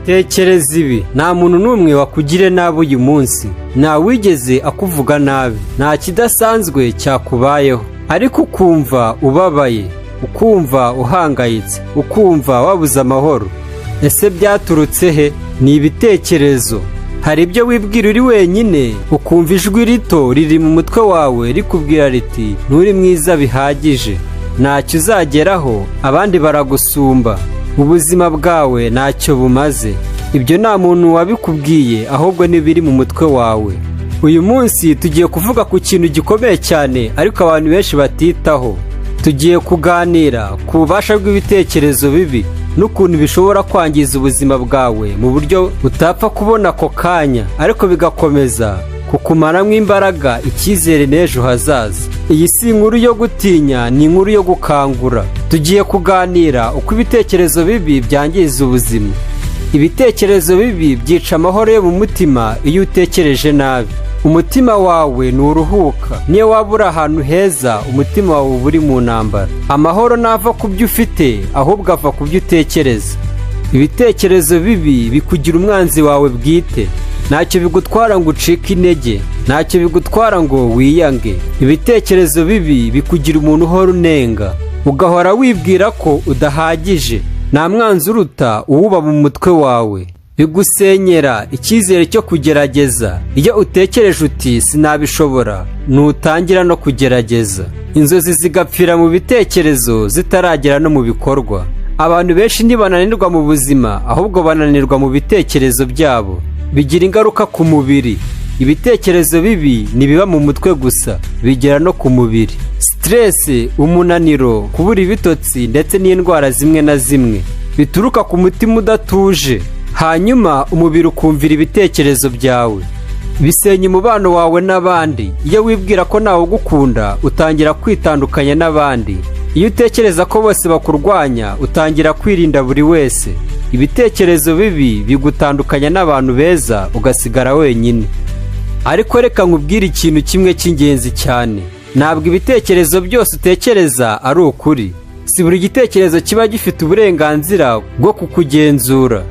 Tekereza ibi: nta muntu n'umwe wakugiriye nabi uyu munsi, ntawigeze akuvuga nabi, nta kidasanzwe cyakubayeho, ariko ukumva ubabaye, ukumva uhangayitse, ukumva wabuze amahoro. Ese byaturutse he? Ni ibitekerezo. Hari ibyo wibwira uri wenyine, ukumva ijwi rito riri mu mutwe wawe rikubwira riti: "Nturi mwiza bihagije, ntacyo uzageraho, abandi baragusumba, ubuzima bwawe ntacyo bumaze." Ibyo nta muntu wabikubwiye, ahubwo n'ibiri mu mutwe wawe. Uyu munsi tugiye kuvuga ku kintu gikomeye cyane ariko abantu benshi batitaho. Tugiye kuganira ku bubasha bw'ibitekerezo bibi n'ukuntu bishobora kwangiza ubuzima bwawe mu buryo utapfa kubona ako kanya, ariko bigakomeza kukumaramo imbaraga, icyizere n'ejo hazaza. Iyi si inkuru yo gutinya, ni inkuru yo gukangura. Tugiye kuganira uko ibitekerezo bibi byangiza ubuzima. Ibitekerezo bibi byica amahoro yo mu mutima. Iyo utekereje nabi, umutima wawe nturuhuka. Niyo waba uri ahantu heza, umutima wawe uba uri mu ntambara. Amahoro ntava ku byo ufite, ahubwo ava ku byo utekereza. Ibitekerezo bibi bikugira umwanzi wawe bwite. Ntacyo bigutwara ngo ucike intege, ntacyo bigutwara ngo wiyange. Ibitekerezo bibi bikugira umuntu uhora unenga, ugahora wibwira ko udahagije. Nta mwanzi uruta uwuba mu mutwe wawe. Bigusenyera icyizere cyo kugerageza. Iyo utekereje uti "Sinabishobora", ntutangira no kugerageza. Inzozi zigapfira mu bitekerezo zitaragera no mu bikorwa. Abantu benshi ntibananirwa mu buzima, ahubwo bananirwa mu bitekerezo byabo. Bigira ingaruka ku mubiri. Ibitekerezo bibi ntibiba mu mutwe gusa, bigera no ku mubiri: stress, umunaniro, kubura ibitotsi ndetse n'indwara zimwe na zimwe bituruka ku mutima udatuje. Hanyuma umubiri ukumvira ibitekerezo byawe. Bisenya umubano wawe n'abandi. Iyo wibwira ko ntawe ugukunda, utangira kwitandukanya n'abandi. Iyo utekereza ko bose bakurwanya, utangira kwirinda buri wese. Ibitekerezo bibi bigutandukanya n'abantu beza, ugasigara wenyine. Ariko reka nkubwire ikintu kimwe cy'ingenzi cyane: ntabwo ibitekerezo byose utekereza ari ukuri. Si buri gitekerezo kiba gifite uburenganzira bwo kukugenzura.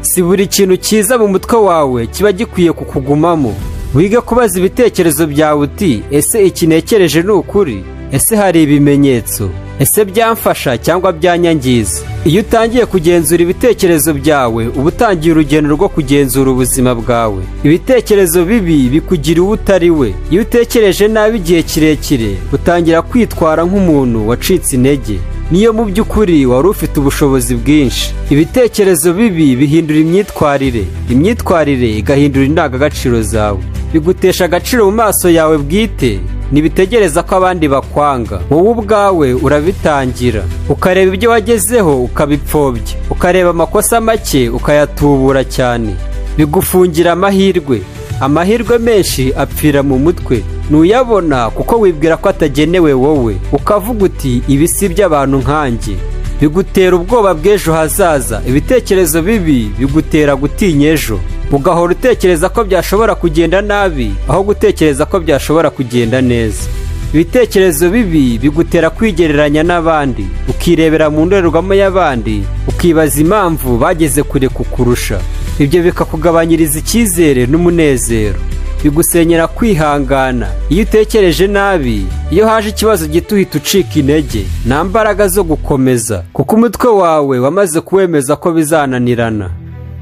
Si buri kintu cyiza mu mutwe wawe kiba gikwiye kukugumamo. Wige kubaza ibitekerezo byawe uti: "Ese iki ntekereje ni ukuri? Ese hari ibimenyetso? Ese byamfasha cyangwa byanyangiza?" Iyo utangiye kugenzura ibitekerezo byawe, uba utangiye urugendo rwo kugenzura ubuzima bwawe. Ibitekerezo bibi bikugira uwo utari we. Iyo utekereje nabi igihe kirekire, utangira kwitwara nk'umuntu wacitse intege, niyo mu by'ukuri wari ufite ubushobozi bwinshi. Ibitekerezo bibi bihindura imyitwarire, imyitwarire igahindura indangagaciro zawe. Bigutesha agaciro mu maso yawe bwite. Ntibitegereza ko abandi bakwanga, wowe ubwawe urabitangira, ukareba ibyo wagezeho ukabipfobya, ukareba amakosa make ukayatubura cyane. Bigufungira amahirwe. Amahirwe menshi apfira mu mutwe. Ntuyabona kuko wibwira ko atagenewe wowe, ukavuga uti: "Ibi si iby'abantu nkanjye." Bigutera ubwoba bw'ejo hazaza. Ibitekerezo bibi bigutera gutinya ejo, ugahora utekereza ko byashobora kugenda nabi aho gutekereza ko byashobora kugenda neza. Ibitekerezo bibi bigutera kwigereranya n'abandi, ukirebera mu ndorerwamo y'abandi, ukibaza impamvu bageze kure kukurusha. Ibyo bikakugabanyiriza icyizere n'umunezero. Bigusenyera kwihangana. Iyo utekereje nabi, iyo haje ikibazo gito uhita ucika intege. Nta mbaraga zo gukomeza, kuko umutwe wawe wamaze kuwemeza ko bizananirana.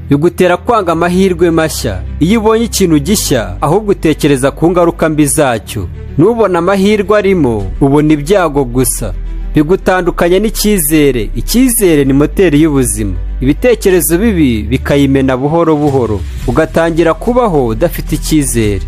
Bigutera kwanga amahirwe mashya. Iyo ubonye ikintu gishya, ahubwo utekereza ku ngaruka mbi zacyo. Ntubone amahirwe arimo, ubona ibyago gusa. Bigutandukanya n'icyizere. Icyizere ni moteri y'ubuzima. Ibitekerezo bibi bikayimena buhoro buhoro, ugatangira kubaho udafite icyizere.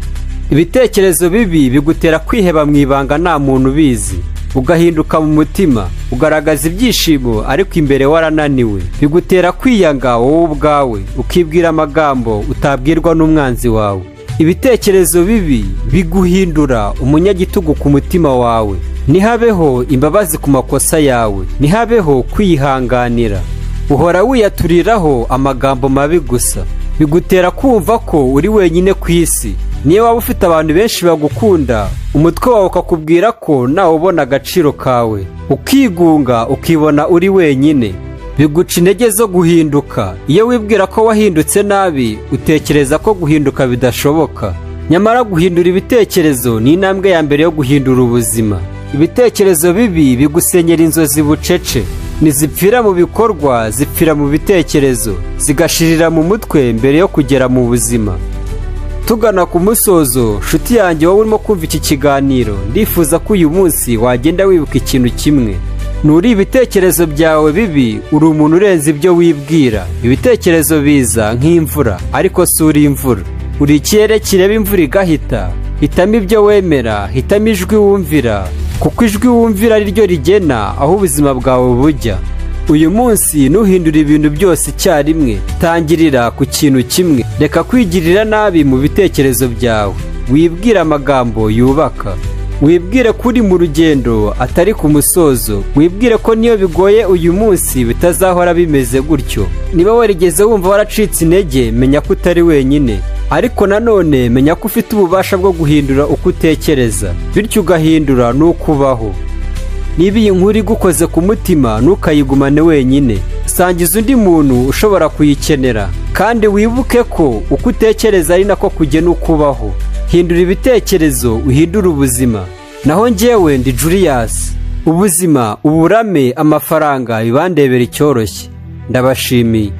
Ibitekerezo bibi bigutera kwiheba mu ibanga nta muntu ubizi, ugahinduka mu mutima, ugaragaza ibyishimo ariko imbere warananiwe. Bigutera kwiyanga wowe ubwawe, ukibwira amagambo utabwirwa n'umwanzi wawe. Ibitekerezo bibi biguhindura umunyagitugu ku mutima wawe. Ntihabeho imbabazi ku makosa yawe, ntihabeho kwihanganira. Uhora wiyaturiraho amagambo mabi gusa. Bigutera kumva ko uri wenyine ku isi. Niyo waba ufite abantu benshi bagukunda, umutwe wawe ukakubwira ko nawe ubona agaciro kawe, ukigunga, ukibona uri wenyine. Biguca intege zo guhinduka. Iyo wibwira ko wahindutse nabi, utekereza ko guhinduka bidashoboka. Nyamara guhindura ibitekerezo ni intambwe ya mbere yo guhindura ubuzima. Ibitekerezo bibi bigusenyera inzozi bucece. Ntizipfira mu bikorwa, zipfira mu bitekerezo, zigashirira mu mutwe mbere yo kugera mu buzima. Tugana ku musozo, nshuti yanjye, wowe urimo kumva iki kiganiro, ndifuza ko uyu munsi wagenda wibuka ikintu kimwe: nturi ibitekerezo byawe bibi, uri umuntu urenze ibyo wibwira. Ibitekerezo biza nk'imvura, ariko si uri imvura. Uri ikirere kireba imvura igahita. Hitamo ibyo wemera, hitamo ijwi wumvira, kuko ijwi wumvira ari ryo rigena aho ubuzima bwawe bujya. Uyu munsi ntuhindure ibintu byose icyarimwe, tangirira ku kintu kimwe. Reka kwigirira nabi mu bitekerezo byawe, wibwire amagambo yubaka, wibwire ko uri mu rugendo, atari ku musozo. Wibwire ko niyo bigoye uyu munsi, bitazahora bimeze gutyo. Niba warigeze wumva waracitse intege, menya ko utari wenyine. Ariko nanone menya ko ufite ububasha bwo guhindura uko utekereza, bityo ugahindura n'uko ubaho. Niba iyi nkuru igukoze ku mutima, ntukayigumane wenyine, sangiza undi muntu ushobora kuyikenera. Kandi wibuke ko uko utekereza ari nako kugena uko ubaho. Hindura ibitekerezo, uhindure ubuzima. Naho njyewe ndi Julius. Ubuzima, uburame, amafaranga bibandebera icyoroshye. Ndabashimiye.